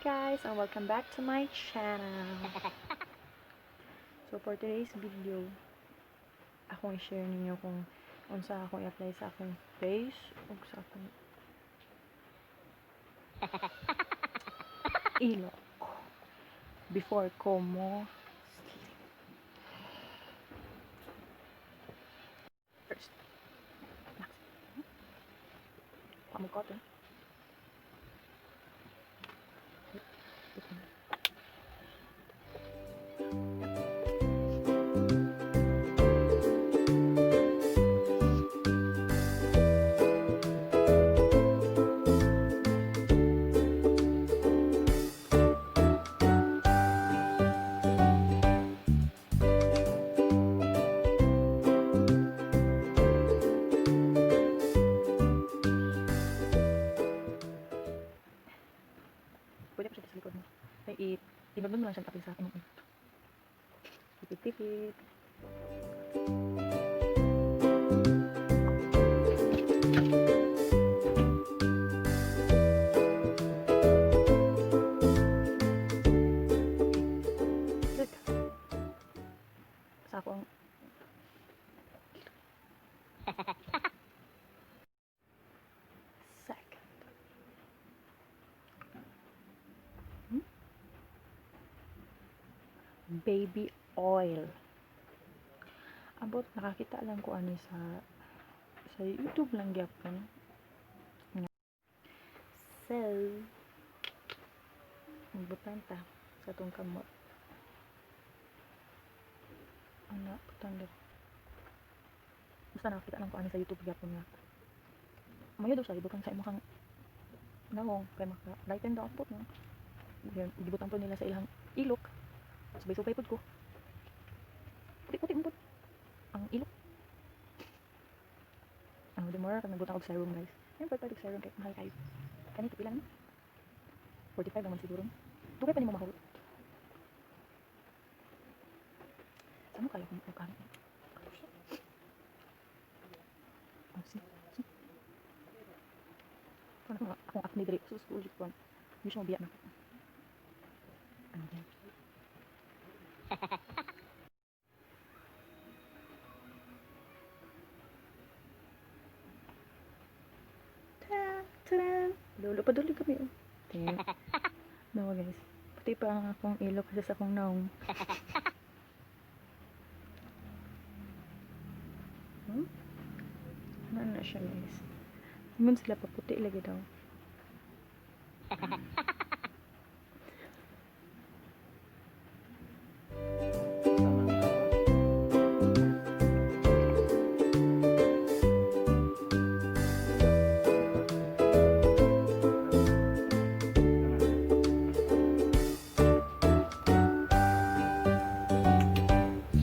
Guys, and welcome back to my channel. So for today's video, akong i-share ninyo kung unsa akong i-apply sa akong face ug sa akong ilok before ko mo sleep. First, next. Kuha mo cotton. Pwede pa siya sa likod mo. Ay, inunod mo lang siyang kapil sa imong ilok. Tipid-tipid. Look. Sa akong second. Baby oil. Abot nakakita lang ko ani sa YouTube lang gyapon. So, magbutang ta sa atong kamot. Ana, butang diri. Basta nakakita lang ko ani sa YouTube gyapon nga. Mayo daw siya ibutang sa imong nawong kay maka lighten daw ang no. Gibutang po nila sa ilang ilok. Subay-subay pud ko. Puti-puti mo pud ang ilok. Ang the more kag nagbutang og serum, guys. Ayun pa og serum kay mahal kayo. Kani pila na? 45 naman siguro. Dugay pa nimo mahulot. Sa mo kayo kung magkano? Oh, see? See? Paano nga akong acne diri? Sus, ko ulit ko. Hindi siya mabiya na. Ano yan? Tada! Tada! Lolo, paduli kami. Oh. Tingnan. No, guys. Puti pa ang akong ilok kasi sa akong naong. Ano na siya, guys? Ingon sila paputi lagi daw.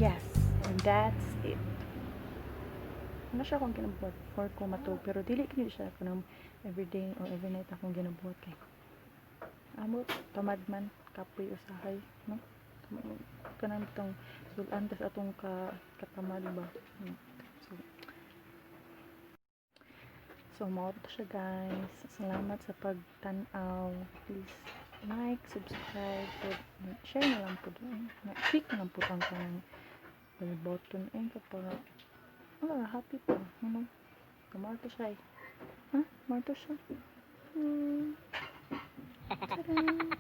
Yes, and that's it. Ano siya akong ginabuhat before ko matug, pero dili kini siya ako ng everyday or every night akong ginabuhat kay amo tamad man, kapoy usahay, no? Kanang bitong sulan tas atong ka katamad ba, no? So mao to siya, guys. Salamat sa pagtan-aw. Please like, subscribe, share na lang po doon. Click na lang po ang kanang bell button eh para wala, happy pa, ano? Marto siya eh. Ha? Marto siya. Tada!